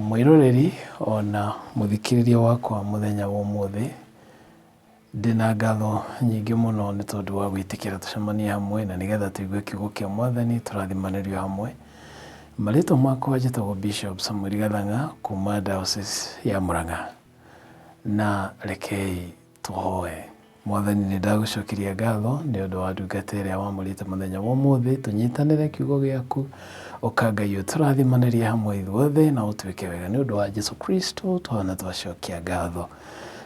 Mwĩroreri ona mũthikĩrĩria wakwa mũthenya wa ũmũthĩ, ndĩna ngatho nyingĩ mũno nĩ tondũ wa gwĩtĩkĩra tũcemanie hamwe na nĩgetha tũigue kiugo kĩa Mwathani tũrathimanĩrio hamwe. Marĩtwa makwa njĩtagwo Bishop Samuel Gathang'a kuma Diocese ya Murang'a. Na rekei tũhoe. Mwathani nĩ ndagũcokeria ngatho nĩ ũndũ wa ndungata ĩrĩa wamũrĩte mũthenya wa ũmũthĩ tũnyitanĩre kiugo gĩaku. Ũka Ngai ũtũrathimanĩrie hamwe ithuothe na ũtwĩke wega nĩ ũndũ wa Jesu Kristo twana twacokia ngatho.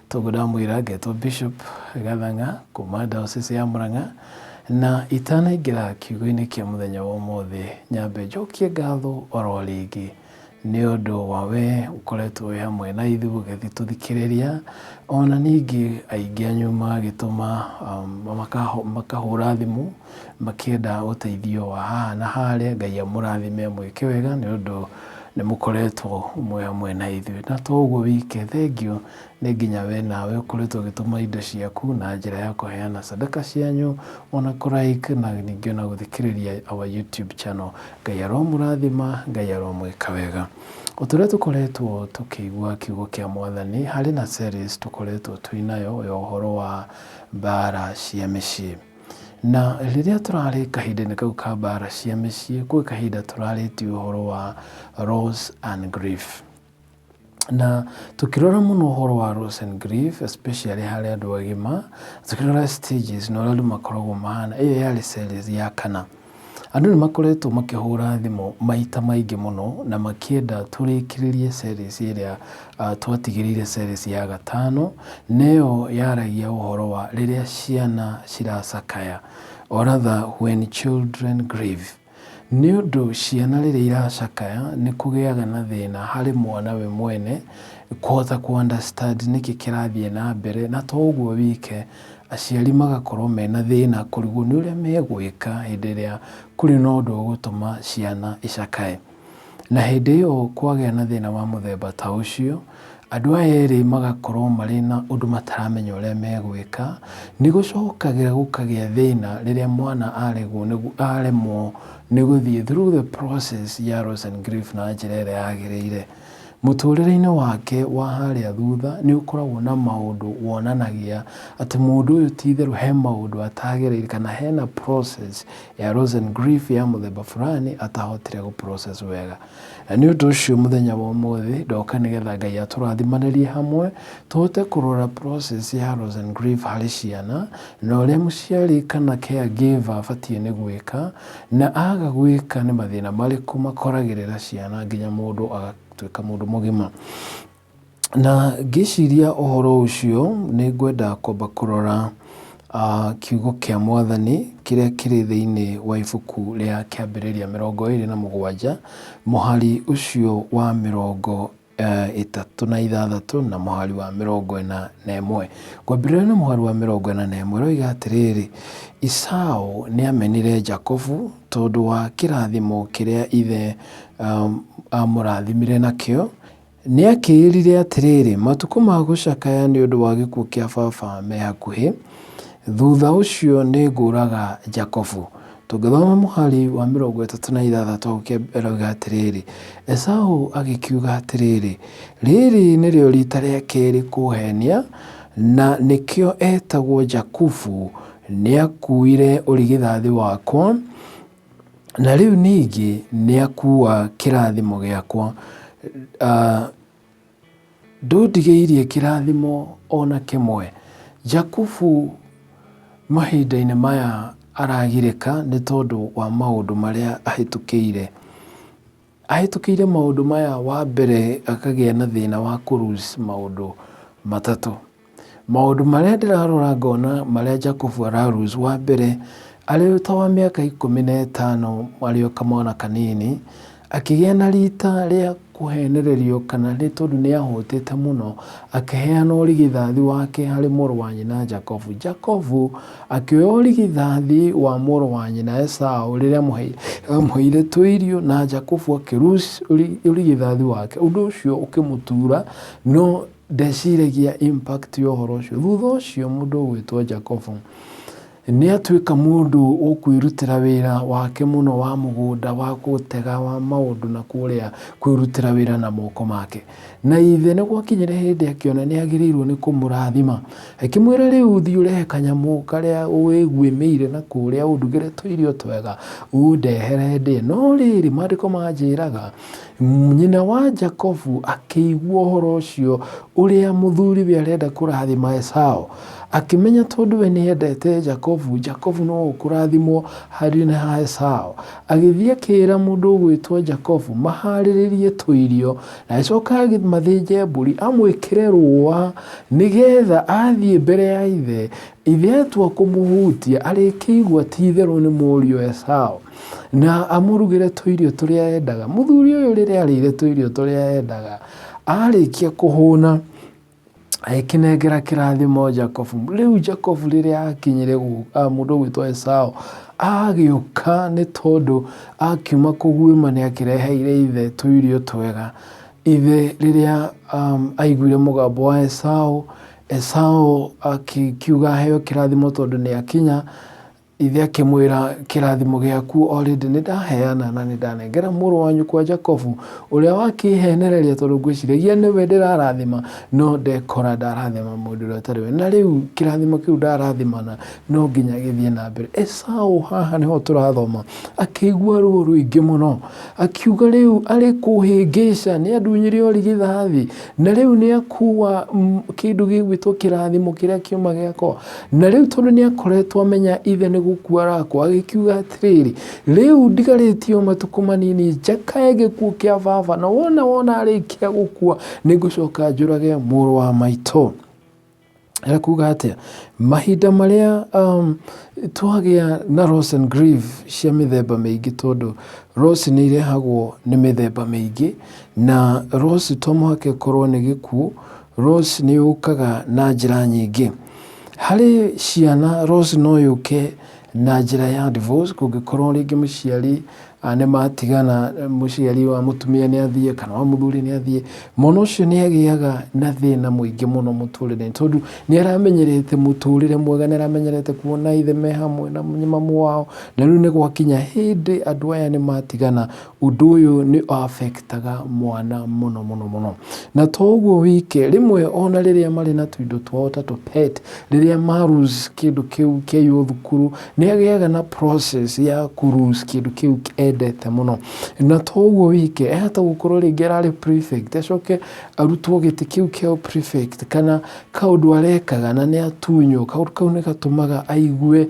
Toguo ndamwĩra ngetwo Bishop Gathang'a kuma Diocese ya Murang'a na itanaingĩra kiugo-inĩ kĩa mũthenya wa ũmũthĩ nyambe njokie ngatho oro rĩngĩ nĩ ũndũ wa we ũkoretwo wĩ hamwe na ithuĩ ũgĩtũthikĩrĩria, ona ningĩ aingĩ anyu magĩtũma makahũra thimũ makĩenda ũteithio wa haha na harĩa. Ngai amũrathime amwĩke wega nĩ ũndũ nĩ mũkoretwo mwĩ hamwe na ithuĩ. Na to ũguo wike, thengiũ nĩ nginya we nawe ũkoretwo ũgĩtũma indo ciaku na njĩra ya kũheana sadaka cianyu, ona kũ like na ningĩ ona gũthikĩrĩria our YouTube channel. Ngai aromũrathima, Ngai aromwĩka wega. O ta ũrĩa tũkoretwo tũkĩigua kiugo kĩa Mwathani, harĩ na series tũkoretwo twĩ nayo ya ũhoro wa mbara cia mĩciĩ. Na rĩrĩa tũrarĩ kahinda-inĩ kau ka mbara cia mĩciĩ, gwĩ kahinda tũrarĩtie ũhoro wa loss and grief. Na tũkĩrora mũno ũhoro wa loss and grief especially harĩ andũ agima, tũkĩrora stages na ũrĩa andũ makoragwo mahana, ĩyo yarĩ series ya kana. Andũ nĩ makoretwo makĩhũra thimũ maita maingĩ mũno na makĩenda tũrĩkĩrĩrie series ĩrĩa twatigĩrĩire series ya gatano, na ĩyo yaragia ũhoro wa rĩrĩa ciana ciracakaya or rather when children grieve. Nĩ ũndũ ciana rĩrĩa iracakaya nĩ kũgĩaga na thĩna harĩ mwana we mwene kũhota kũ understand nĩkĩ kĩrathiĩ na mbere, na to ũguo wike, aciari magakorwo mena thĩna kũrigwo nĩ ũrĩa megwĩka hĩndĩ ĩrĩa kũrĩ na ũndũ ũgũtũma ciana icakae. Na hĩndĩ ĩyo kwagĩa na thĩna wa mũthemba ta ũcio, andũ aya erĩ magakorwo marĩ na ũndũ mataramenya ũrĩa megwĩka, nĩ gũcokagĩra gũkagĩa thĩna rĩrĩa mwana aregwo aremwo nĩ gũthiĩ through the process ya loss and grief na njĩra ĩrĩa yagĩrĩire. Mũtũrĩre-inĩ wake wa harĩa thutha nĩ ũkoragwo na maũndũ wonanagia atĩ mũndũ ũyũ ti itherũ he maũndũ atagereire kana hena process ya loss and grief ya mũthemba fulani atahotire gũ process wega. Na nĩ ũndũ ũcio mũthenya wa ũmũthĩ ndoka nĩgetha Ngai atũrathimanĩrie hamwe tũhote kũrora process ya loss and grief harĩ ciana na ũrĩa mũciari kana caregiver abatiĩ nĩ gwĩka na aga gwĩka nĩ mathĩna marĩkũ makoragĩrĩra ciana nginya mũndũ agatuĩka mũndũ mũgima. Na ngĩciria ũhoro ũcio nĩ ngwenda kwamba kũrora kiugo kĩa Mwathani kĩrĩa kĩrĩ thĩinĩ wa ibuku rĩa Kĩambĩrĩria 27 mũhari ũcio wa 36 na mũhari wa 41. Ngwambĩrĩria na mũhari wa 41 ũroiga atĩrĩrĩ, Esau nĩamenire Jakubu tondũ wa kĩrathimo kĩrĩa ithe amũrathimire nakĩo. Nĩakĩĩrire atĩrĩrĩ, Matukũ ma gũcakaya nĩ ũndũ wa gĩkuũ kĩa baba me hakuhĩ, thutha ũcio nĩngũũraga Jakubu. Tũngĩthoma mũhari wa 36 hau ĩroiga atĩrĩrĩ, Esau agĩkiuga atĩrĩrĩ, Rĩrĩ nĩrĩo riita rĩa kerĩ kũũhenia, na nĩkĩo etagwo Jakubu, nĩakuuire ũrigithathi wakwa, Na rĩu ningĩ nĩakua kĩrathimo gĩakwa. Ndũndigĩirie kĩrathimo o na kĩmwe. Jakubu mahinda-inĩ maya aragirĩka nĩ tondũ wa maũndũ marĩa ahĩtũkĩire. Ahĩtũkĩire maũndũ maya wa mbere akagĩa na thĩna wa kũ lose maũndũ matatũ. Maũndũ marĩa ndĩrarora ngona marĩa Jakubu ara lose, wa mbere arĩ ta wa mĩaka 15 arĩ o kamwana kanini, akĩgĩa na rita rĩa kũhenererio kana nĩ tondũ nĩ ahũtĩte mũno, akĩheana ũrigithathi wake harĩ mũrũ wa nyina Jakubu. Jakubu akĩoya ũrigithathi wa mũrũ wa nyina Esau rĩrĩa amũheire tũirio na Jakubu akĩ lose ũrigithathi wake. Ũndũ ũcio ũkĩmũtura no ndeciragia impact ya ũhoro ũcio. Thutha ũcio mũndũ ũgwĩtwo Jakubu. Nĩ atuĩka mũndũ ũkwĩrutĩra wĩra wake mũno wa mũgũnda, wa gũtega, wa maũndũ na kũrĩa kwĩrutĩra wĩra na moko make. Na ithe nĩ gwakinyire hĩndĩ akĩona nĩ agĩrĩirwo nĩ kũmũrathima. Akĩmwĩra rĩu thiĩ ũrehe kanyamũ karĩa wĩguĩmĩire na kũrĩa ũndugĩre tũirio twega ũndehere ndĩe. No rĩrĩ, maandĩko manjĩraga nyina wa Jakubu akĩigua ũhoro ũcio ũrĩa mũthuriwe arenda kũrathima Esau. Akĩmenya tondũ we nĩendete Jakubu, Jakubu no ũkũrathimwo harĩ ha Esau. Agĩthiĩ akĩĩra mũndũ ũgwĩtwo Jakubu maharĩrĩrie tũirio, na agĩcoka mathĩnje mbũri amwĩkĩre rũũa nĩgetha athiĩ mbere ya ithe, ithe atua kũmũhutia arĩkĩigua ti itherũ nĩ mũriũ Esau, na amũrugĩre tũirio tũrĩa endaga. Mũthuri ũyũ rĩrĩa arĩire tũirio tũrĩa endaga, arĩkia kũhũna, Agĩkĩnengera kĩrathimo Jakubu. Rĩu Jakubu rĩrĩa akinyire mũndũ ũgwĩtwo Esau agĩũka nĩ tondũ akiuma kũguĩma nĩ akĩreheire ithe tũirio twega. Ithe rĩrĩa aiguire mũgambo wa Esau, Esau akiuga aheo kĩrathimo tondũ nĩ akinya. Ithe akĩmwĩra, Kĩrathimo gĩaku already nĩndaheana na nĩndanengera mũrũ wa nyũkwa Jakobu, ũrĩa wakĩhenereria tondũ ngwĩciragia nĩwe ndĩrarathima, no ndekora ndarathima mũndũ ũrĩa ũtarĩ we. Na rĩu kĩrathimo kĩu ndarathimana no nginya gĩthiĩ na mbere. Esau haha nĩho tũrathoma akĩigua ruo rũingĩ mũno, akiuga rĩu arĩ kũhĩngĩca nĩ andunyire ũrigithathi, na rĩu nĩakua kĩndũ gĩgwĩtwo kĩrathimo kĩrĩa kiuma gĩakwa. Na rĩu tondũ nĩ akoretwo amenya ithe nĩ gũkua arakua, agĩkiuga atĩrĩrĩ, rĩu ndigarĩtie o matukũ manini njakae gĩkuũ kĩa baba, na wona wona arĩkia gũkua nĩ ngũcoka njũrage mũrũ wa maitũ. Ekuga atĩa? Mahinda marĩa twagĩa na loss and grief cia mĩthemba mĩingĩ tondũ loss nĩ irehagwo nĩ mĩthemba mĩingĩ, na loss to mũhaka ĩkorwo nĩ gĩkuũ, Loss nĩ yũkaga na njĩra nyingĩ. Harĩ ciana loss no yũke na njĩra ya divorce kũngĩkorwo rĩngĩ mũciari nĩ matigana, mũciari wa mũtumia nĩ athiĩ kana wa mũthuri nĩ athiĩ, mwana ũcio nĩ agĩaga na thĩna mũingĩ mũno mũtũrĩre-inĩ tondũ nĩ aramenyerete mũtũrĩre mwega, nĩ aramenyerete kuona ithe me hamwe na mamu wao, na rĩu nĩ gwakinya hĩndĩ andũ aya nĩ matigana, Ũndũ ũyũ nĩ affect aga mwana mũno mũno mũno. Na to ũguo wike, rĩmwe ona rĩrĩa marĩ na tũindo twao ta tũ pet, rĩrĩa ma lose kĩndũ kĩu kĩaiywo thukuru, nĩ agĩaga na process ya kũ lose kĩndũ kĩu endete mũno. Na to ũguo wike, ahota gũkorwo rĩngĩ ararĩ prefect, acoke arutwo gĩtĩ kĩu kĩa ũ prefect kana kaũndũ arekaga na nĩ atunywo, kaũndũ kau nĩ gatũmaga aigue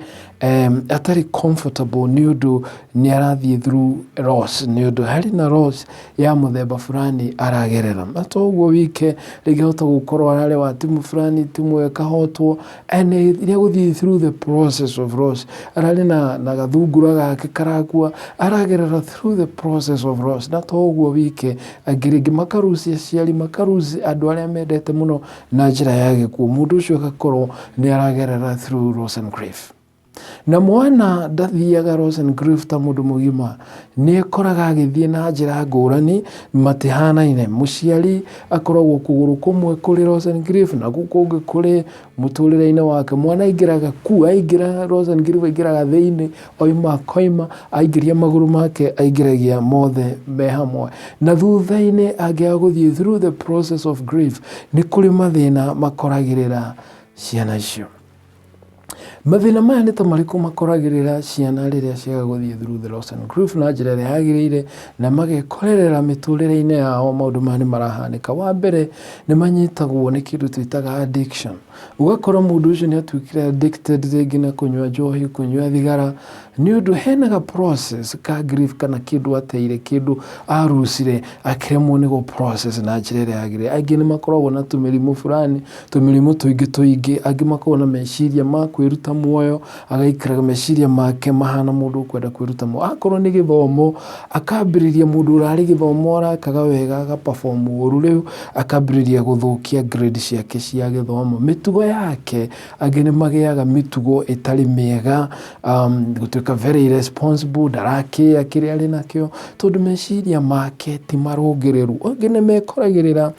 atarĩ comfortable nĩ ũndũ nĩ arathiĩ through loss, nĩ ũndũ harĩ na loss ya mũthemba fulani aragerera. Na to ũguo wike, rĩngĩ ahota gũkorwo ararĩ wa timu fulani, timu ĩyo ĩkahotwo, and nĩ egũthiĩ through the process of loss. Ararĩ na gathungura gake karakua, aragerera through the process of loss. Na to ũguo wike, angĩ rĩngĩ maka lose aciari, maka lose andũ arĩa mendete mũno na njĩra ya gĩkuũ. Mũndũ ũcio agakorwo nĩ aragerera through loss and grief. Na mwana ndathiaga loss and grief ta mũndũ mũgima, nĩ ekoraga agĩthiĩ na njĩra ngũrani matihanaine. Mũciari akoragwo kũgũrũ kũmwe kũrĩ loss and grief na kũu kũngĩ kũrĩ mũtũrĩre-inĩ wake. Mwana aingĩraga ku, aingĩra loss and grief aingĩraga thĩinĩ, oima akoima, aingĩria magũrũ make aingĩragia mothe me hamwe. Na thutha-inĩ angĩaga gũthiĩ through the process of grief, nĩ kũrĩ mathĩna makoragĩrĩra ciana icio. Mathĩna maya nĩ ta marĩkũ makoragĩrĩra ciana rĩrĩa ciaga gũthiĩ through the loss and grief na njĩra ĩrĩa yagĩrĩire na magekorerera mĩtũrĩre-inĩ yao maũndũ maya nĩ marahanĩka. Wa mbere nĩ manyitagwo nĩ kĩndũ twĩtaga addiction. Ũgakora mũndũ ũcio nĩ atuĩkire addicted rĩngĩ na kũnyua njohi, kũnyua thigara, nĩ ũndũ hena ga process ka grief kana kĩndũ ateire, kĩndũ arucire akĩremwo nĩ gũ process na njĩra ĩrĩa yagĩrĩire. Angĩ nĩ makoragwo na tũmĩrimũ fulani, tũmĩrimũ tũingĩ tũingĩ, angĩ makoragwo na meciria ma kwĩruta muoyo, agaikaraga meciria make mahana mũndũ ũkwenda kwĩruta muoyo. Akorwo nĩ gĩthomo, akambĩrĩria mũndũ ũrarĩ gĩthomo arekaga wega aga perform ũru rĩu, akambĩrĩria gũthũkia grade ciake cia gĩthomo. Mĩtugo yake, angĩ nĩ magĩaga mĩtugo ĩtarĩ mĩega, gũtuĩka Agatuĩka very irresponsible, ndarakĩĩa kĩrĩa arĩ nakĩo, tondũ meciria make ti marũngĩrĩru. Angĩ nĩ mekoragĩrĩra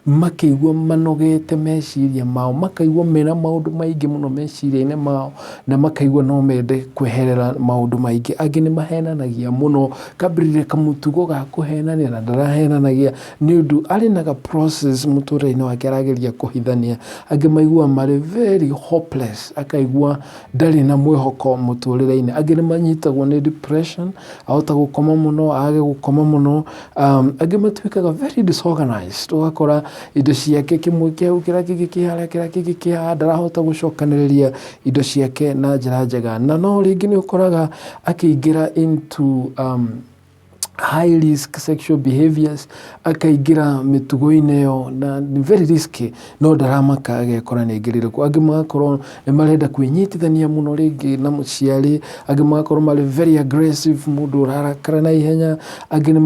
makĩigua manogete meciria mao, makaigua mena maũndũ maingĩ mũno meciria-inĩ mao, na makaigua no mende kweherera maũndũ maingĩ. Angĩ nĩ mahenanagia mũno, kambĩrĩria kamũtugo ga kũhenania na ndarahenanagia nĩ ũndũ arĩ na ga process mũtũrĩre-inĩ wake arageria kũhithania. Angĩ maiguaga marĩ very hopeless, akaigua ndarĩ na mwĩhoko mũtũrĩre-inĩ. Angĩ nĩ manyitagwo nĩ depression, ahota gũkoma mũno, age gũkoma mũno. Angĩ matuĩkaga very disorganized, ũgakora indo ciake kĩmwe kĩ hau, kĩrĩa kĩngĩ kĩ harĩa, kĩrĩa kĩngĩ kĩ haha, ndarahota gũcokanĩrĩria indo ciake na njĩra njega. Na no rĩngĩ nĩ ũkoraga akĩingĩra into high risk sexual behaviors, akaingĩra mĩtugo-inĩ ĩyo na nĩ very risky, no ndaramaka agekora nĩ aingĩrire kuo. Angĩ magakorwo nĩ marenda kwĩnyitithania mũno rĩngĩ na mũciari, angĩ magakorwo marĩ very aggressive, mũndũ ũrarakara na ihenya, angĩ nĩ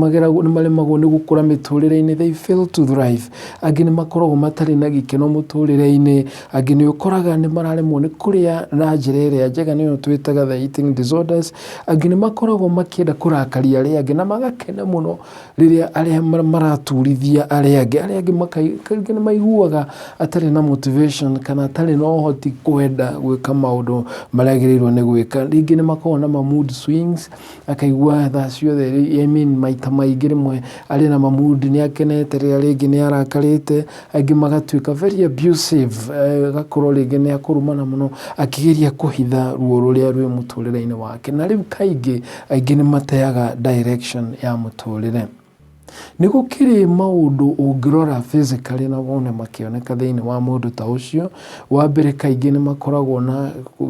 maremagwo nĩ gũkũra mĩtũrĩre-inĩ, they fail to thrive. Angĩ nĩ makoragwo matarĩ na gĩkeno mũtũrĩre-inĩ, angĩ nĩ ũkoraga nĩ mararemwo nĩ kũrĩa na njĩra ĩrĩa njega, nĩyo twĩtaga the eating disorders. Angĩ nĩ makoragwo makĩenda kũrakaria arĩa angĩ na magakena mũno rĩrĩa arĩa maraturithia arĩa angĩ. Arĩa angĩ kaingĩ nĩ maiguaga atarĩ na motivation kana atarĩ na ũhoti kwenda gwĩka maũndũ marĩa agĩrĩirwo nĩ gwĩka. Rĩngĩ nĩ makoragwo na ma mood swings, akaigua thaa ciothe, I mean maita maingĩ rĩmwe arĩ na ma mood nĩ akenete, rĩrĩa rĩngĩ nĩ arakarĩte. Angĩ magatuĩka very abusive, agakorwo rĩngĩ nĩ akũrumana mũno akĩgeria kũhitha ruo rũrĩa rwĩ mũtũrĩre-inĩ wake. Na rĩu kaingĩ aingĩ nĩ mateaga direction ya mũtũrĩre. Nĩ gũkĩrĩ maũndũ ũngĩrora physically na wone makĩoneka thĩinĩ wa mũndũ ta ũcio. Wa mbere, kaingĩ nĩ makoragwo na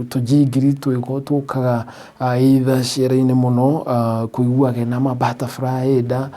tũnjingiri twĩho tũkaga either ciara-inĩ mũno, kũigua ena ma butterfly nda,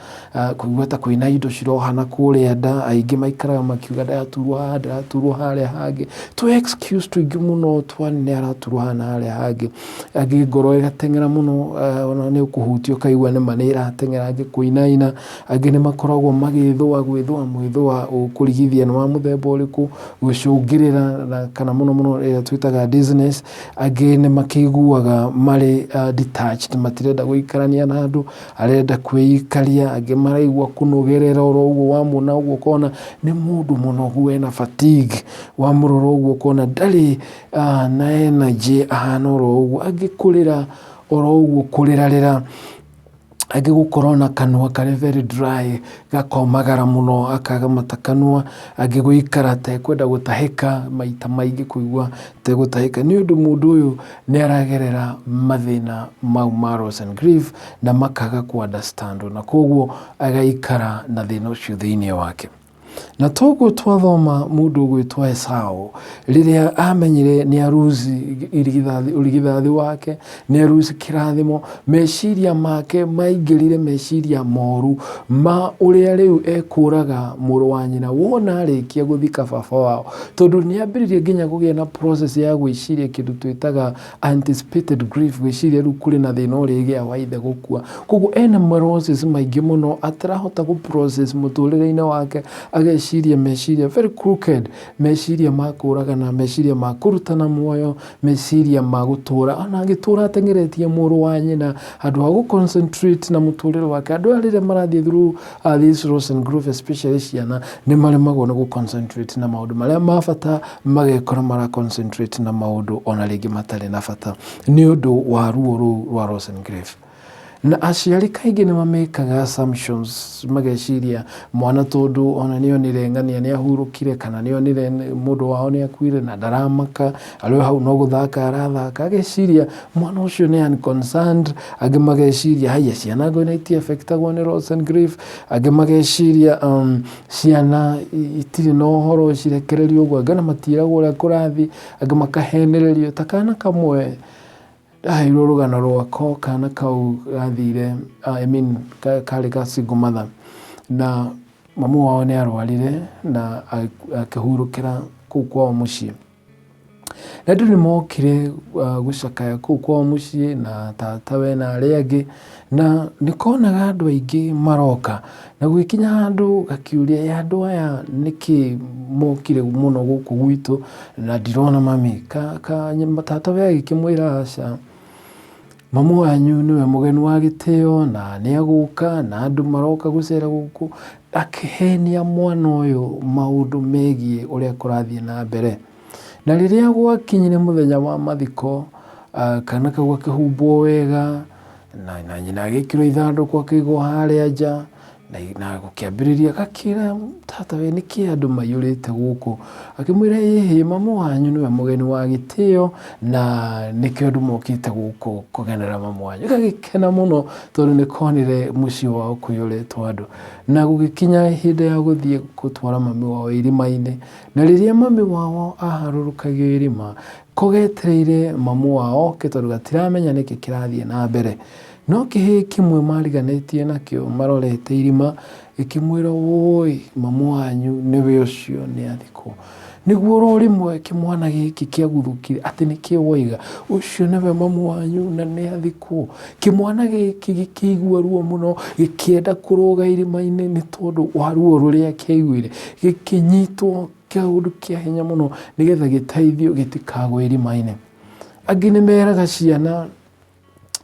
kũigua ta kwĩna indo cirohana kũrĩa nda. Aingĩ maikaraga makiuga ndĩraturwo haha, ndĩraturwo harĩa hangĩ, tũ excuse tũingĩ mũno twa nĩ araturwo haha na harĩa hangĩ. Angĩ ngoro ĩgateng'era mũno, ona nĩ ũkũhutia ũkaigua nĩma nĩ ĩrateng'era, angĩ kũinaina. Angĩ nĩ makoragwo magĩthũa gwĩthũa mwĩthũa ũkũrigithia nĩ wa mũthemba ũrĩkũ, gũcũngĩrĩra kana mũno mũno ĩrĩa twĩtaga dizziness. Angĩ nĩ makĩiguaga marĩ detached, matirenda gũikarania na andũ, arenda kwĩikaria. Angĩ maraigua kũnogerera oro ũguo, wamuona ũguo ũkona nĩ mũndũ mũnogu, ena fatigue, wamũrora ũguo ũkona ndarĩ na energy, ahana oro ũguo. Angĩ kũrĩra oro ũguo, kũrĩrarĩra. Angĩ gũkorwo na kanua karĩ very dry, gakomagara mũno, akaga mata kanua. Angĩ gũikara atekwenda gũtahĩka, maita maingĩ kũigua ategũtahĩka, nĩ ũndũ mũndũ ũyũ nĩ aragerera mathĩna mau ma loss and grief na makaga kũ understand, na koguo agaikara na thĩna ũcio thĩinĩ wake. Na toguo twathoma mũndũ ũgwĩtwo Esau, rĩrĩa amenyire nĩ aruci ũrigithathi wake, nĩ aruci kĩrathimo, meciria make maingĩrire meciria moru ma ũrĩa rĩu ekũraga mũrũ wa nyina wona arĩkia gũthika baba wao, tondũ nĩ ambĩrĩrie nginya kũgĩa na process ya gwĩciria kĩndũ twĩtaga anticipated grief, gwĩciria rĩu kũrĩ na thĩna ũrĩgĩa wa ithe gũkua. Koguo ena process maingĩ mũno atarahota gũ process mũtũrĩre-inĩ wake, ageciria meciria very crooked, meciria ma kũragana, meciria ma kũrutana muoyo, meciria ma gũtũra ona agĩtũra ateng'eretie mũrũ wa nyina handũ ha gũ concentrate na mũtũrĩre wake. Andũ aya rĩrĩa marathiĩ through this loss and grief, especially ciana, nĩ maremagwo nĩ gũ concentrate na maũndũ marĩa ma bata, magekora mara concentrate na maũndũ ona rĩngĩ matarĩ na bata nĩ ũndũ wa ruo rũu rwa loss and grief. Na aciari kaingĩ nĩ mamĩkaga assumptions, mageciria mwana tondũ ona nĩ onire ng'ania nĩ ahurũkire, kana nĩ onire mũndũ wao nĩ akuire na ndaramaka, arĩ o hau no gũthaka arathaka, ageciria mwana ũcio nĩ unconcerned. Angĩ mageciria haiya, ciana ngo iti affectagwo nĩ loss and grief. Angĩ mageciria ciana itirĩ na ũhoro, cirekererio ũguo. Angĩ ona matiragwo ũrĩa kũrathiĩ, angĩ makahenererio. Ta kana kamwe ndaheirwo rũgano rwako, kana kau gathire, I mean, karĩ ga single mother, na mamu wao nĩ arwarire na akĩhurũkĩra kũu kwao mũciĩ. Na andũ nĩ mokire gũcakaya kũu kwao mũciĩ na tatawe na arĩa angĩ, na nĩ konaga andũ aingĩ maroka, na gũgĩkinya handũ gakiũria, ĩ andũ aya nĩkĩ mokire mũno gũkũ gwitũ na ndirona mami? Tatawe agĩkĩmwĩra, aca, Mamu wanyu nĩwe mũgeni wa gĩtĩo na nĩ agũka na andũ maroka gũcera gũkũ. Akĩhenia mwana ũyũ maũndũ megiĩ ũrĩa kũrathiĩ na mbere. Na rĩrĩa gwakinyire mũthenya wa mathiko, kana kau gakĩhumbwo wega, na nyina agĩkĩrwo ithandũkũ akĩigwo harĩa nja, na gũkĩambĩrĩria gakĩra tata we nĩkĩ andũ maiyũrĩte gũkũ? Akĩmwĩra ĩhĩ mamu wanyu nĩwe mũgeni wa gĩtĩo na nĩkĩo andũ mokĩte gũkũ kũgenera mamu wanyu. Gagĩkena mũno tondũ nĩ konire mũciĩ wao kũiyũrĩtwo andũ. Na gũgĩkinya ihinda ya gũthiĩ gũtwara mami wao irima-inĩ, na rĩrĩa mami wao aharũrũkagio irima, ko getereire mamu wao oke tondũ gatiramenya nĩkĩ kĩrathiĩ na mbere. No kĩhĩĩ kĩmwe mariganĩtie nakĩo marorete irima gĩkĩmwĩra, Wũi, mamu wanyu nĩwe ũcio nĩathikwo. Nĩguo oro rĩmwe kĩmwana gĩkĩ kĩaguthũkire atĩ nĩkĩ woiga, ũcio nĩwe mamu wanyu na nĩathikwo. Kĩmwana gĩkĩ gĩkĩigua ruo mũno, gĩkĩenda kũrũga irima-inĩ nĩ tondũ wa ruo rũrĩa kĩaiguire. Gĩkĩnyitwo kĩũndũ kĩa hinya mũno nĩgetha gĩteithio gĩtikagwe irima-inĩ. Angĩ nĩ meraga ciana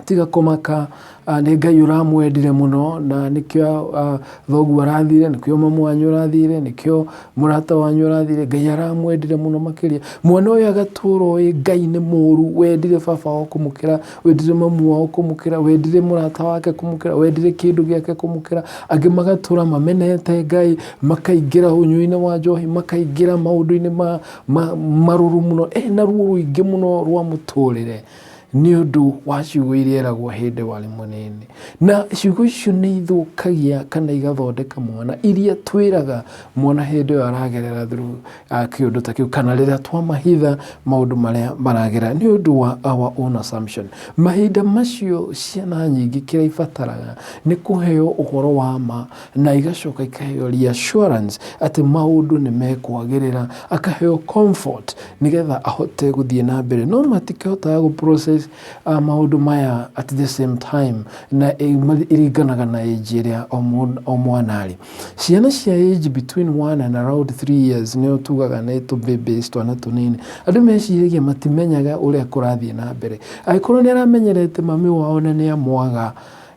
tiga kũmaka, nĩ Ngai ũramwendire mũno na nĩkĩo thoguo arathire, nĩkĩo mamu wanyu arathire, nĩkĩo mũrata wanyu arathire, Ngai aramwendire mũno makĩria. Mwana ũyũ agatũra oĩ Ngai nĩ mũru, wendire baba wao kũmũkĩra, wendire mamu wao kũmũkĩra, wendire mũrata wake kũmũkĩra, wendire kĩndũ gĩake kũmũkĩra. Angĩ magatũra mamenete Ngai, makaingĩra ũnyui-inĩ wa njohi, makaingĩra maũndũ-inĩ marũrũ mũno, ena ruo rũingĩ mũno rwa mũtũrĩre. Nĩ ũndũ wa ciugo iria eragwo hĩndĩ warĩ mũnini. Na ciugo icio nĩ ithũkagia kana igathondeka mwana, iria twĩraga mwana hĩndĩ ĩyo aragerera through kĩũndũ ta kĩu, kana rĩrĩa twamahitha maũndũ marĩa maragerera nĩ ũndũ wa our own assumption. Mahinda macio ciana nyingĩ kĩrĩa ibataraga nĩ kũheo ũhoro wa ma na igacoka ikaheo reassurance atĩ maũndũ nĩ mekwagĩrĩra, akaheo comfort nĩgetha ahote gũthiĩ na mbere. No matikĩhotaga gũ process maũndũ maya at the same time na ĩringanaga na age ĩrĩa o mwana arĩ. Ciana cia age between 1 and around 3 years nĩo tugaga nĩ tũ babies, twana tũnini. Andũ meciragia matimenyaga ũrĩa kũrathiĩ na mbere. Angĩkorwo nĩ aramenyerete mami wao na nĩ amwaga,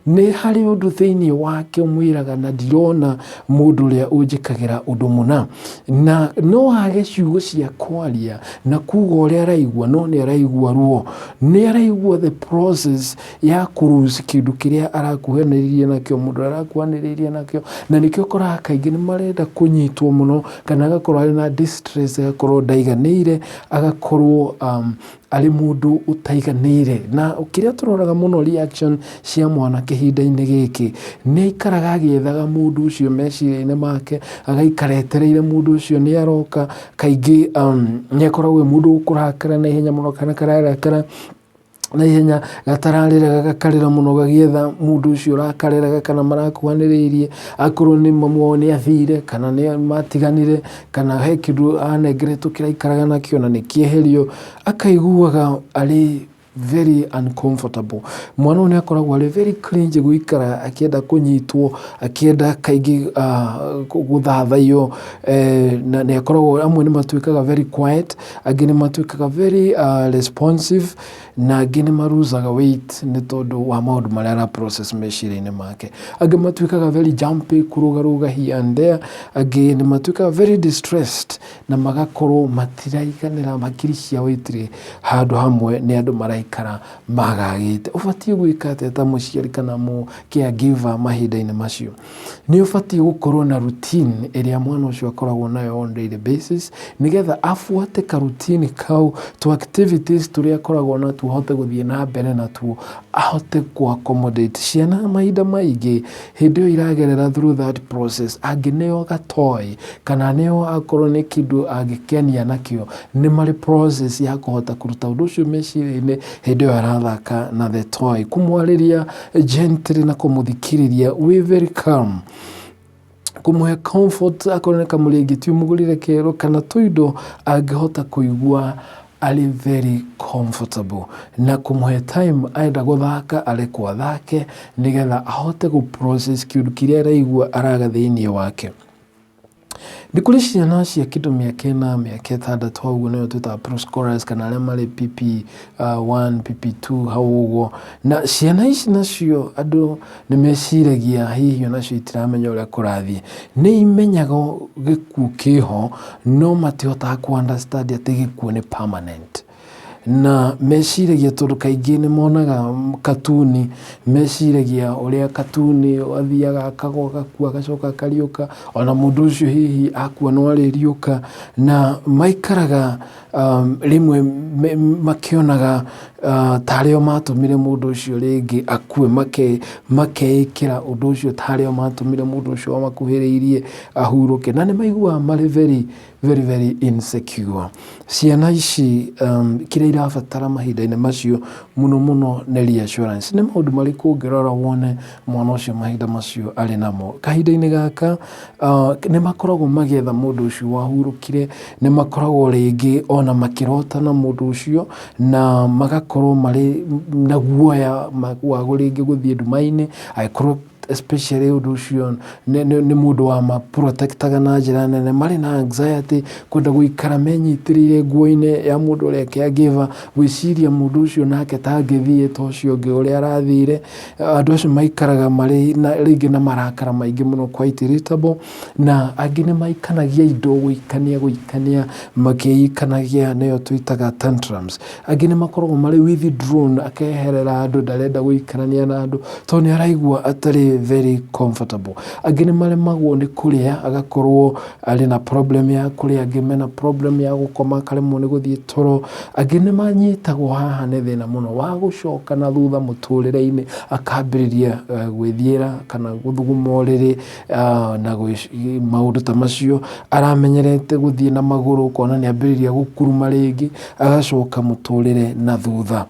Nĩ harĩ ũndũ thĩinĩ wake ũmwĩraga na ndirona mũndũ ũrĩa ũnjĩkagĩra ũndũ mũna. Na no age ciugo cia kwaria na kuga ũrĩa araigua, no nĩ araigua ruo. Nĩ araigua the process ya kũ lose kĩndũ kĩrĩa arakuhanĩrĩirie nakĩo, mũndũ ũrĩa arakuhanĩrĩirie nakĩo. Na nĩkĩo ũkoraga kaingĩ nĩ marenda kũnyitwo mũno, kana agakorwo arĩ na distress, agakorwo ndaiganĩire, agakorwo arĩ mũndũ ũtaiganĩire. Na kĩrĩa tũroraga mũno reaction cia mwanake ihinda-inĩ gĩkĩ, nĩ aikaraga agĩethaga mũndũ ũcio meciria-inĩ make, agaikara etereire mũndũ ũcio nĩ aroka. Kaingĩ nĩ akoragwo e mũndũ ũkũrakara na ihenya mũno, kana kararakara na ihenya, gatararĩra gakarĩra mũno gagĩetha mũndũ ũcio ũrakarĩraga kana marakuhanĩrĩirie, akorwo nĩ mamu wao nĩ athire kana nĩ matiganire, kana he kĩndũ anengeretwo kĩraikaraga nakĩo na nĩ kĩeherio, akaiguaga arĩ very uncomfortable. Mwana ũyũ nĩ akoragwo arĩ very cringy gũikara akĩenda kũnyitwo, akĩenda kaingĩ gũthathaiyo, na nĩ akoragwo, amwe nĩ matuĩkaga very quiet, angĩ nĩ matuĩkaga very responsive, na angĩ nĩ ma lose aga weight nĩ tondũ wa maũndũ marĩa ara process meciria-inĩ make. Angĩ matuĩkaga very jumpy, kũrũgarũga here and there, angĩ nĩ matuĩkaga very distressed na magakorwo matiraiganĩra, hakiri ciao itirĩ handũ hamwe, nĩ andũ maraikara magagĩte. Ũbatiĩ gwĩka atĩa ta mũciari kana mũ caregiver mahinda-inĩ macio? Nĩ ũbatiĩ gũkorwo na routine ĩrĩa mwana ũcio akoragwo nayo on daily basis, nĩgetha abuate ka routine kau, tũ activities tũrĩa akoragwo natuo ahote gũthiĩ na mbere natuo, ahote kũ accommodate ciana. Mahinda maingĩ hĩndĩ ĩyo iragerera through that process, angĩneo gatoy kana aneo akorwo nĩ kĩndũ angĩkenia nakĩo, nĩ marĩ process ya kũhota kũruta ũndũ ũcio meciria-inĩ hĩndĩ ĩyo arathaka na the toy. Kũmwarĩria gently na kũmũthikĩrĩria wĩ very calm, kũmũhe comfort, akorwo nĩ kamũrĩngĩti ũmũgũrĩre kerũ kana tũindo angĩhota kũigua arĩ very comfortable, na kũmũhe time enda gũthaka arekwo athake nĩgetha ahote gũ process kĩũndũ kĩrĩa araigua araga thĩinĩ wake. Nĩ kũrĩ ciana cia kĩndũ mĩaka ĩna, mĩaka ĩtandatũ hau ũguo nĩyo twĩtaga pre-scholars kana arĩa marĩ PP1, PP2 hau ũguo. Na ciana ici nacio andũ nĩ meciragia hihi onacio itiramenya ũrĩa kũrathiĩ. Nĩ imenyaga gĩkuũ kĩho no matihotaga kũ understand atĩ gĩkuũ nĩ permanent. Na meciragia tondũ kaingĩ nĩ monaga katuni, meciragia ũrĩa katuni athiaga akagwa agakua agacoka akariũka, ona mũndũ ũcio hihi akua no arĩriũka, na maikaraga rĩmwe makĩonaga tarĩ o matũmire mũndũ ũcio rĩngĩ akue, makeĩkĩra ũndũ ũcio tarĩ o matũmire mũndũ ũcio wamakuhĩrĩirie ahurũke, na nĩ maiguaga marĩ very very very insecure. Ciana ici kĩrĩa irabatara mahinda-inĩ macio mũno mũno nĩ reassurance. Nĩ maũndũ marĩkũ ũngĩrora wone mwana ũcio mahinda macio arĩ namo? Kahinda-inĩ gaka nĩ makoragwo magĩetha mũndũ ũcio wahurũkire, nĩ makoragwo rĩngĩ ona makĩrota na mũndũ ũcio na magakorwo marĩ na guoya wa rĩngĩ gũthiĩ nduma-inĩ angĩkorwo especially ũndũ ũcio nĩ mũndũ wa ma protect aga na njĩra nene, marĩ na anxiety, kwenda gũikara menyitĩrĩire nguo-inĩ ya mũndũ ũrĩa caregiver, gwĩciria mũndũ ũcio nake ta angĩthiĩ ta ũcio ũngĩ ũrĩa arathire. Andũ acio maikaraga marĩ na rĩngĩ na marakara maingĩ mũno quite irritable, na angĩ nĩ maikanagia indo gũikania gũikania makĩikanagia nĩyo twĩtaga tantrums. Angĩ nĩ makoragwo marĩ withdrawn akeherera andũ ndarenda gũikarania na andũ tondũ nĩ araigua atarĩ very comfortable. Angĩ nĩ maremagwo nĩ kũrĩa agakorwo arĩ na problem ya kũrĩa, angĩ mena problem ya gũkoma akaremwo nĩ gũthiĩ toro. Angĩ nĩ manyitagwo haha nĩ thĩna mũno wa gũcoka na thutha mũtũrĩre-inĩ akambĩrĩria gwĩthiĩra kana gũthuguma ũrĩrĩ na maũndũ ta macio. Aramenyerete gũthiĩ na magũrũ ũkona nĩ ambĩrĩria gũkuruma rĩngĩ agacoka mũtũrĩre na thutha.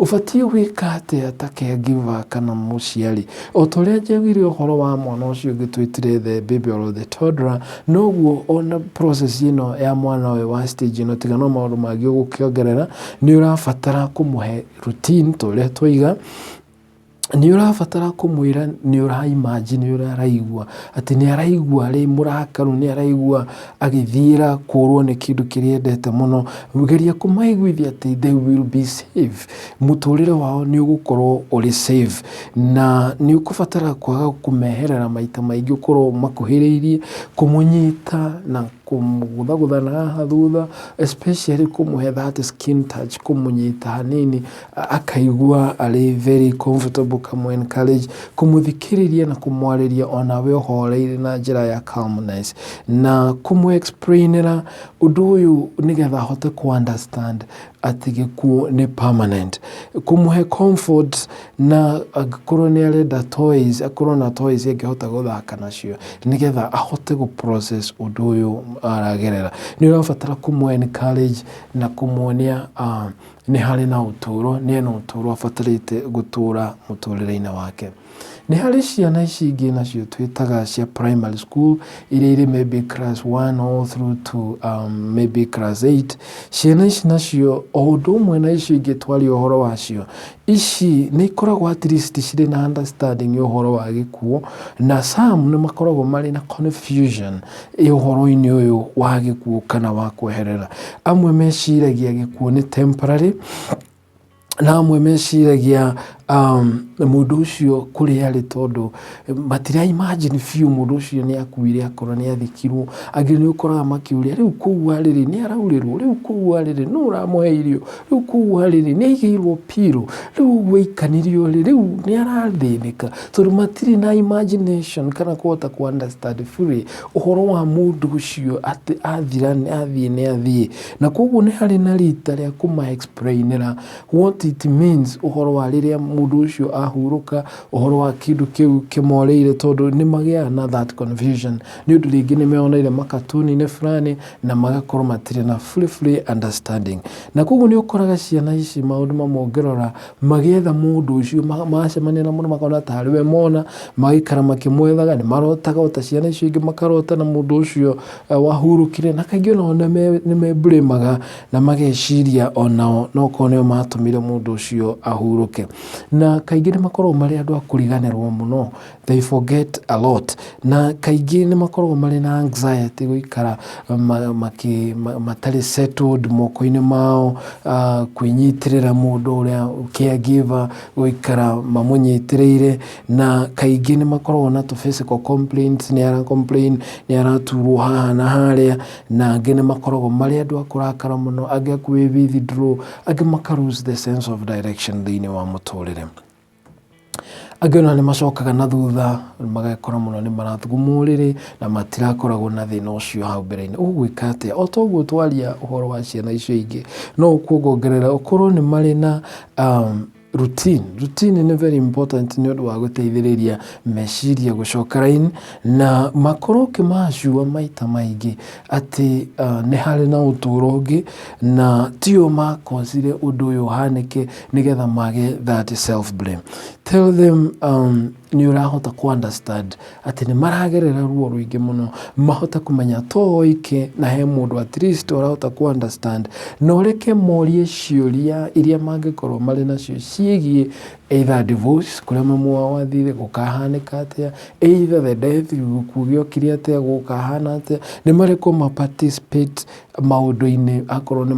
Ũbatiĩ gwĩka atĩa ta caregiver kana mũciari? O ta ũrĩa njaugire ũhoro wa mwana ũcio ũngĩ twĩtire the baby or the toddler, noguo ona process ĩno ya mwana ũyũ wa stage ĩno tiga no maũndũ mangĩ ũgũkĩongerera, nĩ ũrabatara kũmũhe routine ta ũrĩa twaiga. Nĩ ũrabatara kũmwĩra nĩ ũra imagine ũrĩa araigua, atĩ nĩ araigua arĩ mũrakaru, nĩ araigua agĩthiĩra kũrwo nĩ kĩndũ kĩrĩa endete mũno. Geria kũmaiguithia atĩ they will be safe, mũtũrĩre wao nĩ ũgũkorwo ũrĩ safe, na nĩ ũkũbatara kwaga kũmeherera maita maingĩ ũkorwo ũmakuhĩrĩirie, kũmũnyita na kũmũgũthagũtha na haha thutha, especially kũmũhe that skin touch, kũmũnyita hanini akaigua arĩ very comfortable, ũkamũ encourage, kũmũthikĩrĩria na kũmwarĩria onawe ũhoreire na njĩra ya calmness, na kũmũ explain ĩra ũndũ ũyũ nĩgetha ahote kũ understand atĩ gĩkuũ nĩ permanent. Kũmũhe comfort na angĩkorwo nĩ arenda toys akorwo na toys angĩhota gũthaka nacio nĩgetha ahote gũ process ũndũ ũyũ aragerera. Nĩ ũrabatara kũmũ encourage na kũmuonia nĩ harĩ na ũtũro, nĩ ena ũtũro abatarĩte gũtũra mũtũrĩre-inĩ wake. Nĩ harĩ ciana ici ingĩ nacio twĩtaga cia primary school iria irĩ maybe class 1 all through to maybe class 8. Ciana ici nacio o ũndũ ũmwe na icio ingĩ twaria ũhoro wacio, ici nĩ ikoragwo at least cirĩ na understanding ya ũhoro wa gĩkuũ, na some nĩ makoragwo marĩ na confusion ũhoro-inĩ ũyũ wa gĩkuũ kana wa kweherera. Amwe meciragia gĩkuũ nĩ temporary, na amwe meciragia mũndũ ũcio kũrĩa arĩ tondũ matira imagine biũ mũndũ ũcio nĩ akuire akorwo nĩ athikirwo. Angĩ nĩ ũkoraga makĩũria rĩu kũu arĩ rĩ nĩ araurĩrwo, rĩu kũu arĩ rĩ nũ ũramũhe irio, rĩu kũu arĩ rĩ nĩ aigĩirwo pillow, rĩu ũguo aikanĩrio rĩ rĩu nĩ arathĩnĩka, tondũ matirĩ na imagination kana kũhota kũ understand fully ũhoro wa mũndũ ũcio atĩ athira athiĩ nĩ athiĩ. Na koguo nĩ harĩ na rita rĩa kũma explain ĩra what it means ũhoro wa rĩrĩa mũndũ ũcio ahurũka, ũhoro wa kĩndũ kĩu kĩmorĩire tondũ nĩ magĩaga na that confusion nĩ ũndũ rĩngĩ nĩ meyoneire makatuni-inĩ fulani na magakorwo matirĩ na fully fully understanding. Na koguo nĩ ũkoraga ciana ici maũndũ mamwe ũngĩrora magĩetha mũndũ ũcio macemania na mũndũ makona tarĩ we mona, magaikara makĩmwethaga, nĩ marotaga o ta ciana icio ingĩ makarota na mũndũ ũcio wahurũkire, na kaingĩ onao nĩ me blame aga na mageciria onao no korwo nĩo matũmire mũndũ ũcio ahurũke. Na kaingĩ nĩ makoragwo marĩ andũ a kũriganĩrwo mũno, they forget a lot. Na kaingĩ nĩ makoragwo marĩ na anxiety gũikara matarĩ settled moko-inĩ mao, kwĩnyitĩrĩra mũndũ ũrĩa caregiver, gũikara mamũnyitĩrĩire. Na kaingĩ nĩ makoragwo na tũ physical complaints, nĩ ara complain, nĩ araturwo haha na harĩa, na angĩ nĩ makoragwo marĩ andũ a kũrakara mũno, angĩ a kwĩ withdraw, angĩ maka lose the sense of direction thĩinĩ wa mũtũrĩre. Angĩ ona nĩ macokaga na thutha magekora mũno nĩ marathuguma ũrĩrĩ na matirakoragwo na thĩna ũcio hau mbere-inĩ. Ũgwĩka atĩa? O ta ũguo twaria ũhoro wa ciana icio ingĩ, no ũkuongongerera ũkorwo nĩ marĩ na routine. Routine nĩ very important nĩ ũndũ wa gũteithĩrĩria meciria gũcoka raini, na makorwo ũkĩmacua maita maingĩ atĩ nĩ harĩ na ũtũro ũngĩ na tio makosire ũndũ ũyũ ũhanĩke nĩgetha mage that self blame. Tell them nĩ ũrahota kũ understand atĩ nĩ maragerera ruo rũingĩ mũno, mahote kũmenya to oike na he mũndũ at least ũrahota kũ understand, na ũreke morie ciũria iria mangĩkorwo marĩ nacio ciĩgiĩ either divorce, kũrĩa mamu wao athire, gũkahanĩka atĩa, either the death, gĩkuũ gĩokire atĩa, gũkahana atĩa, nĩ marĩkũ ma participate maũndũ-inĩ akorwo nĩ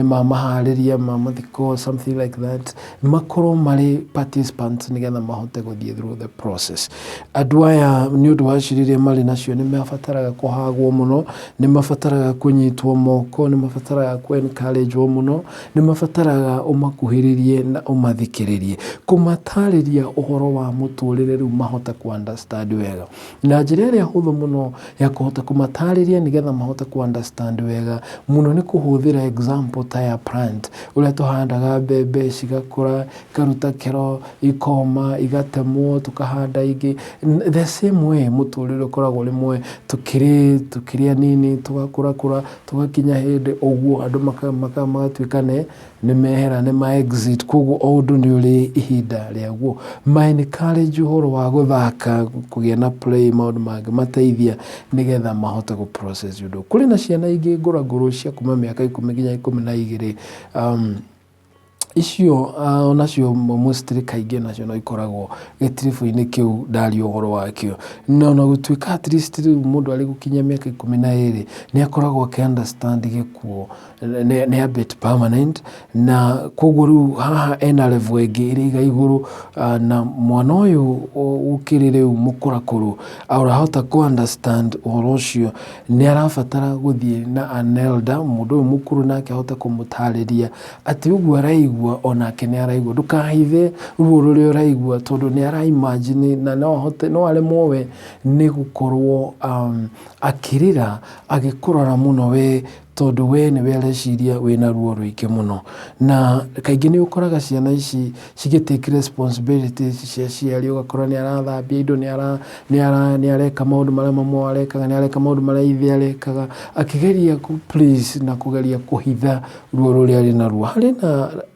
ma maharĩria ma mathiko, something like that, makorwo marĩ participants nĩgetha mahote gũthiĩ through the process. Andũ aya nĩ ũndũ wa ciũria iria marĩ nacio nĩ mabataraga kũhagwo mũno, nĩ mabataraga kũnyitwo moko, nĩ mabataraga kũ encourage wo mũno, nĩ mabataraga ũmakuhĩrĩrie na ũmathikĩrĩrie, kũmatarĩria ũhoro wa mũtũrĩre rĩu mahote kũ understand wega. Na njĩra ĩrĩa hũthũ mũno ya kũhota kũmatarĩria nĩgetha mahote kũ understand wega mũno nĩ kũhũthĩra example ta ya plant, ũrĩa tũhandaga mbembe cigakũra, ikaruta kĩro, ikoma, igatemwo, tũkahanda ingĩ. The same way mũtũrĩre ũkoragwo rĩmwe tũkĩrĩ anini, tũgakũrakũra, tũgakinya hĩndĩ ũguo andũ magatuĩka nĩ mehera, nĩ ma exit, koguo o ũndũ nĩ ũrĩ ihinda rĩaguo. Ma encourage ũhoro wa gũthaka, kũgĩa na play, maũndũ mangĩmateithia nĩgetha mahote gũ process ũndũ. Kũrĩ na ciana ingĩ ngũrangũrũ cia kuma mĩaka 10 nginya 12, icio onacio mostly kaingĩ nacio no ikoragwo gĩtiribũ-inĩ kĩu ndaria ũhoro wakĩo. Na ona gũtuĩka at least rĩu mũndũ arĩ gũkinyia mĩaka 12 nĩ akoragwo akĩ understand gĩkuũ nĩ a bit permanent, na koguo rĩu haha ena level ĩngĩ ĩrĩ iga igũrũ, na mwana ũyũ ũkĩrĩ rĩu mũkũrakũrũ ũrahota kũ understand ũhoro ũcio, nĩ arabatara gũthiĩ na an elder, mũndũ ũyũ mũkũrũ, nake ahote kũmũtarĩria atĩ ũguo araigua onake nĩ araigua. Ndũkahithe ruo rũrĩa ũraigua tondũ nĩ ara imagine na no ahote, no aremwo we nĩ gũkorwo akĩrĩra agĩkũrora mũno we, tondũ we nĩwe areciria wĩna ruo rũingĩ mũno. Na kaingĩ nĩ ũkoraga ciana ici cigĩ take responsibilities cia aciari, ũgakora nĩ arathambia indo, nĩ areka maũndũ marĩa mamu wao arekaga, nĩ areka maũndũ marĩa ithe arekaga, akĩgeria kũ please na kũgeria kũhitha ruo rũrĩa arĩ naruo. Harĩ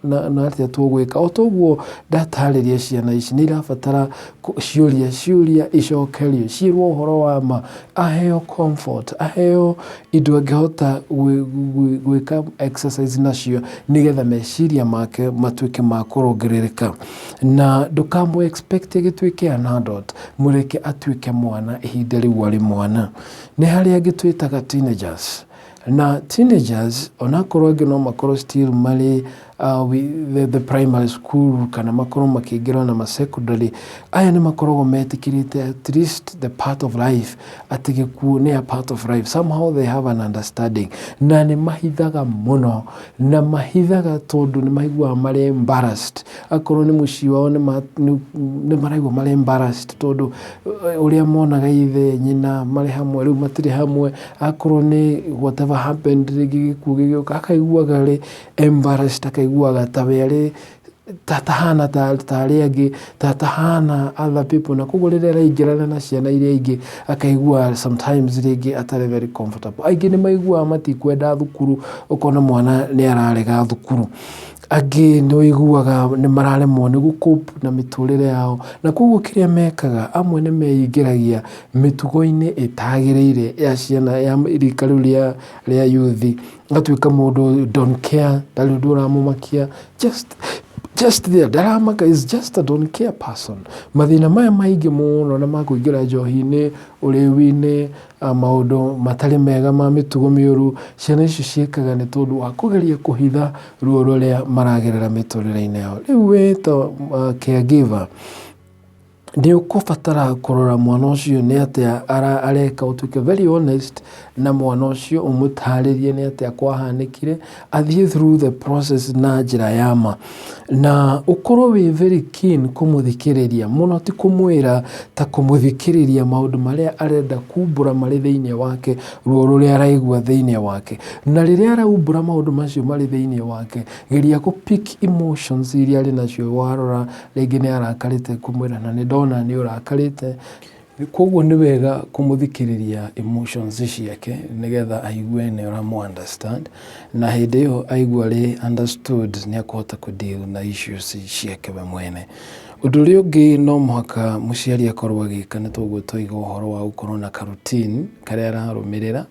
na atĩa tũgwĩka? O toguo ndatarĩria, ciana ici nĩ irabatara ciũria icokerio, ciĩrwo ũhoro wa ma, aheo comfort, aheo indo angĩhota gwĩka exercise nacio nĩgetha meciria make matuĩke ma kũrũngĩrĩrĩka. Na ndũkamũ expect agĩtuĩke an adult, mũreke atuĩke mwana ihinda rĩu arĩ mwana. Nĩ harĩ angĩ twĩtaga teenagers, na teenagers onakorwo angĩ no makorwo still marĩ the primary school kana makorwo makĩingĩra ona ma secondary, aya nĩ makoragwo metĩkĩrĩte at least the part of life, atĩ gĩkuũ nĩ a part of life. Somehow they have an understanding, na nĩ mahithaga mũno, na mahithaga tondũ nĩ maiguaga marĩ embarrassed. Akorwo nĩ mũciĩ wao, nĩ maraigua marĩ embarrassed tondũ ũrĩa monaga ithe nyina marĩ hamwe rĩu matirĩ hamwe. Akorwo nĩ whatever happened, rĩngĩ gĩkuũ gĩgĩũka, akaiguaga arĩ embarrassed, akaiguaga ta we arĩ ta tahana ta arĩa angĩ, ta tahana other people, na koguo rĩrĩa araingĩrana na ciana iria ingĩ akaigua sometimes rĩngĩ atarĩ very comfortable. Aingĩ nĩ maiguaga matikwenda thukuru, ũkona mwana nĩ ararega thukuru. Angĩ nĩ ũiguaga nĩ mararemwo nĩ gũ cope na mĩtũrĩre yao, na koguo kĩrĩa mekaga, amwe nĩ meingĩragia mĩtugo-inĩ ĩtagĩrĩire ya ciana ya rika rĩu rĩa youth, agatuĩka mũndũ don't care, ndarĩ ũndũ ũramũmakia, just Just there, ndaramaka, is just a don't care person. Mathĩna maya maingĩ mũno na makũingĩra njohi-inĩ, ũrĩu-inĩ, maũndũ matarĩ mega ma mĩtugo mĩũru, ciana icio ciĩkaga nĩ tondũ wa kũgeria kũhitha ruo rũrĩa maragerera mĩtũrĩre-inĩ yao. Rĩu wĩ ta caregiver, nĩ ũkũbatara kũrora mwana ũcio nĩ atĩa areka, ũtuĩke very honest na mwana ũcio, ũmũtarĩrie nĩ atĩa kwahanĩkire, athiĩ through the process na njĩra ya ma. Na ũkorwo wĩ very keen kũmũthikĩrĩria mũno, ti kũmwĩra, ta kũmũthikĩrĩria maũndũ marĩa arenda kumbũra marĩ thĩinĩ wake, ruo rũrĩa araigua thĩinĩ wake. Na rĩrĩa araumbũra maũndũ macio marĩ thĩinĩ wake, geria kũ pick emotions iria arĩ nacio. Warora rĩngĩ nĩ arakarĩte, kũmwĩra, "Na nĩ ndona nĩ ũrakarĩte." Koguo nĩ wega kũmũthikĩrĩria emotions ciake nĩgetha aigue nĩ ũramũ understand, na hĩndĩ ĩyo aigua arĩ understood, nĩ akũhota kũ deal na issues ciake we mwene. Ũndũ ũrĩa ũngĩ no mũhaka mũciari akorwo agĩka nĩ toguo twaiga ũhoro wa gũkorwo na ka routine karĩa ararũmĩrĩra,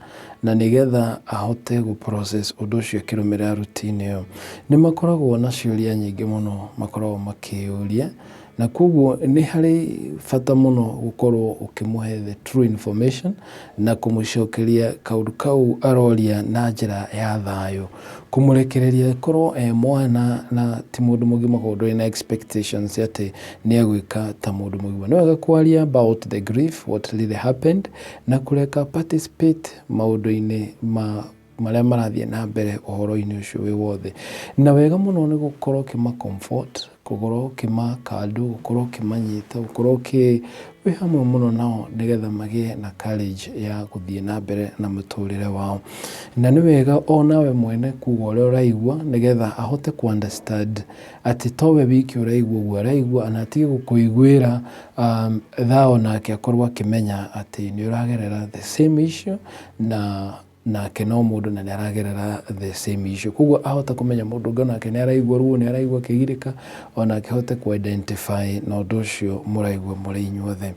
na nĩgetha ahote gũ process ũndũ ũcio akĩrũmĩrĩra routine ĩyo. Nĩ makoragwo na ciũria nyingĩ mũno makoragwo makĩyũria, na koguo nĩ harĩ bata mũno gũkorwo ũkĩmũhe the true information na kũmũcokeria kaũndũ kau aroria na njĩra ya thayũ, kũmũrekereria akorwo e mwana na ti mũndũ mũgima, koguo ndũrĩ na expectations atĩ nĩ egwĩka ta mũndũ mũgima. Nĩ wega kwaria about the grief, what really happened, na kũreka participate maũndũ-inĩ ma marĩa marathiĩ na mbere ũhoro-inĩ ũcio wĩ wothe. Na wega mũno nĩ gũkorwo ũkĩma comfort, gũkorwo ũkĩma cuddle, gũkorwo ũkĩmanyita, gũkorwo wĩ hamwe mũno nao, nĩgetha magĩe na courage ya gũthiĩ na mbere na mũtũrĩre wao. Na nĩ wega onawe mwene kuga ũrĩa ũraigua, nĩgetha ahote kũ understand atĩ towe wiki ũraigua ũguo araigua, na atige gũkũiguĩra tha, onake akorwo akĩmenya atĩ nĩ ũragerera the same issue, na nake no mũndũ na nĩ aragerera the same issue. Koguo ahota kũmenya mũndũ ũngĩ onake nĩ araigua ruo, nĩ araigua akĩgirĩka, onake ahote kũ identify na ũndũ ũcio mũraigua mũrĩ inyuothe.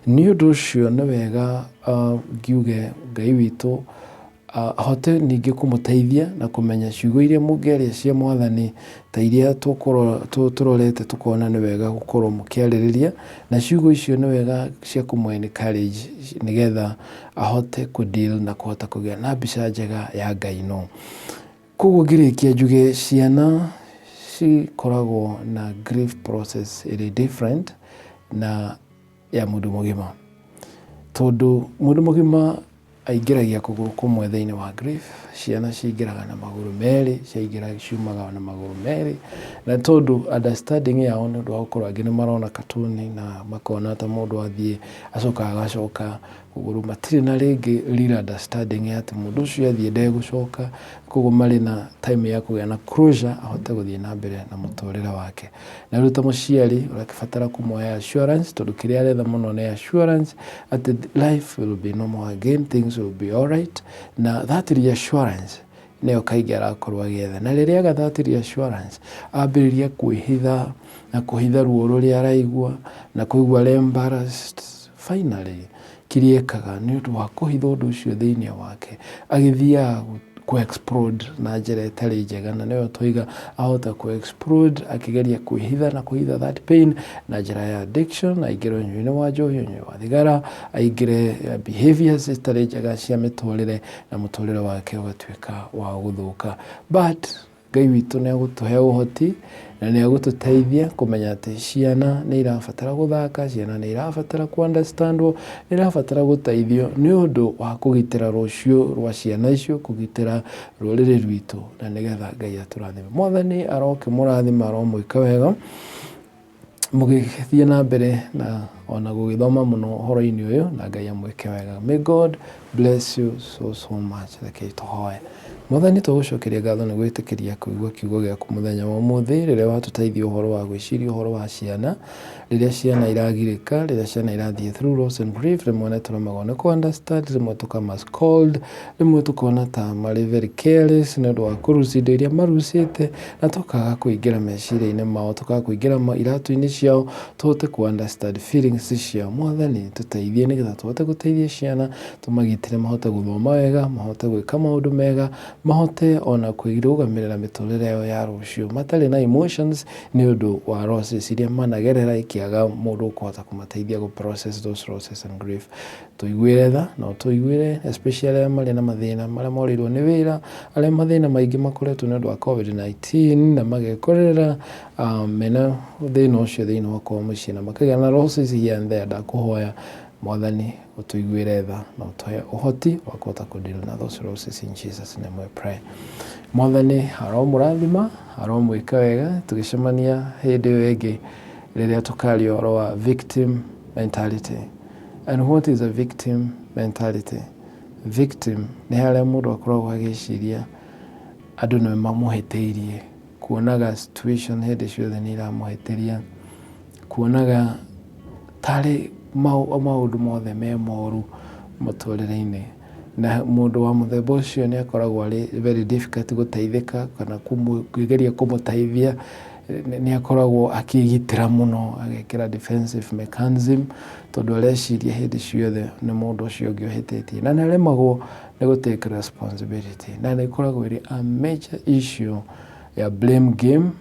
Nĩ ũndũ ũcio nĩ wega ngiuge Ngai witũ ahote ningĩ kũmũteithia na kũmenya ciugo iria mũngĩaria cia Mwathani, ta iria tũrorete tũkona nĩ wega gũkorwo mũkĩarĩrĩria, na ciugo icio nĩ wega cia kũmũ encourage, nĩgetha ahote kũ deal na kũhota kũgĩa na mbica njega ya Ngai. No koguo ngĩrĩkia njuge ciana cikoragwo na grief process ĩrĩ different na ya mũndũ mũgima, tondũ mũndũ mũgima aingĩragia kũgũrũ kũmwe thĩinĩ wa grief, ciana cingĩraga na magũrũ merĩ, ciaingĩra ciumaga na magũrũ merĩ. Na tondũ understanding yao, nĩ ũndũ wa gũkorwo angĩ nĩ marona katuni na makona ta mũndũ athiĩ acokaga agacoka kũgũrũ, matirĩ na rĩngĩ real understanding ya atĩ mũndũ ũcio athiĩ ndegũcoka. Koguo marĩ na time ya kũgĩa na closure, ahote gũthiĩ na mbere na mũtũrĩre wake. Na rĩu ta mũciari ũrakĩbatara kũmũhe assurance, tondũ kĩrĩa aretha mũno nĩ assurance atĩ life will be normal again, things will be alright, na that reassurance nĩyo kaingĩ arakorwo agĩetha. Na rĩrĩa aga that reassurance, ambĩrĩria kwĩhitha na kũhitha ruo rũrĩa araigua na kũigua arĩ embarrassed, finally kĩrĩa ekaga nĩ ũndũ wa kũhitha ũndũ ũcio thĩinĩ wake, agĩthiaga kũ explode na njĩra ĩtarĩ njega. Na nĩyo twaiga ahota kũ explode akĩgeria kwĩhitha na kũhitha that pain na njĩra ya addiction, aingĩre ũnyui-inĩ wa njohi, ũnyui wa thigara, aingĩre behaviors itarĩ njega cia mĩtũrĩre, na mũtũrĩre wake ũgatuĩka wa gũthũka. But Ngai witũ nĩ agũtũhe ũhoti na nĩ agũtũteithia kũmenya atĩ ciana nĩ irabatara gũthaka, ciana nĩ irabatara kũ understandwo, nĩ irabatara gũteithio, nĩ ũndũ wa kũgitĩra rũciũ rwa ciana icio, kũgitĩra rũrĩrĩ rwitũ, na nĩgetha Ngai atũrathime. Mwathani arokĩmũrathima, aromwĩka wega mũgĩthiĩ na mbere na ona gũgĩthoma mũno ũhoro-inĩ ũyũ, na Ngai amwĩke wega. May God bless you so so much. Rekei tũhoe. Mwathani, tũgũcokeria ngatho nĩ gwĩtĩkĩria kũigua kiugo gĩaku mũthenya wa ũmũthĩ, rĩrĩa watũteithia ũhoro wa gwĩciria ũhoro wa ciana, rĩrĩa ciana iragirĩka, rĩrĩa ciana irathiĩ through loss and grief. Rĩmwe nĩ tũremagwo nĩ kũ understand, rĩmwe tũkama scold, rĩmwe tũkona ta marĩ very careless nĩ ũndũ wa kũrucia indo iria marucĩte, na tũkaga kũingĩra meciria-inĩ mao, tũkaga kũingĩra iratũ-inĩ ciao tũhote kũ understand feelings ciao. Mwathani, tũteithie nĩgetha tũhote gũteithia ciana, tũmagitĩre mahote gũthoma wega, mahote gwĩka maũndũ mega. Mahote ona kwĩrũgamĩrĩra mĩtũrĩre yao ya rũciũ matarĩ na emotions nĩ ũndũ wa losses iria managerera ikĩaga mũndũ ũkũhota kũmateithia gũ process those losses and grief. Tũiguĩre tha na ũtũiguĩre, especially arĩa marĩ na mathĩna, marĩa morĩirwo nĩ wĩra, arĩa mathĩna maingĩ makoretwo nĩ ũndũ wa COVID-19 na magekorera mena thĩna ũcio thĩinĩ wa kwao mũciĩ na makagĩa na losses here and there. Ndakũhoya, Mwathani, ũtũiguĩre tha na ũtũhe ũhoti wa kũhota kũ deal na those losses. In Jesus' name we pray. Mwathani aromũrathima, aromwĩka wega. Tũgĩcemania hĩndĩ ĩyo ĩngĩ rĩrĩa tũkaria ũhoro wa victim mentality. And what is a victim mentality? Victim nĩ harĩa mũndũ akoragwo agĩciria andũ nĩ mamũhĩtĩirie, kuonaga situation hĩndĩ ciothe nĩ iramũhĩtĩria, kuonaga tarĩ maũndũ mothe me moru mũtũrĩre-inĩ. Na mũndũ wa mũthemba ũcio nĩ akoragwo arĩ very difficult gũteithĩka kana kũgeria kũmũteithia. Nĩ akoragwo akĩgitĩra mũno, agekĩra defensive mechanism, tondũ areciria hĩndĩ ciothe nĩ mũndũ ũcio ũngĩ ũhĩtĩtie, na nĩ aremagwo nĩ gũ take responsibility, na nĩ ĩkoragwo ĩrĩ a major issue ya blame game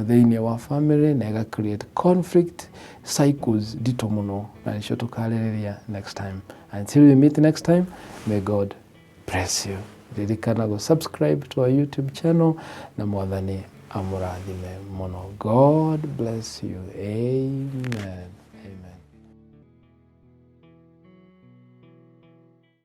thĩinĩ wa family, na ĩga create conflict cycles nditũ mũno, na nĩcio tũkarĩrĩria next time. Until we meet next time, may God bless you. Ririkana gũ subscribe to our YouTube channel, na Mwathani amũrathime mũno. God bless you. Amen.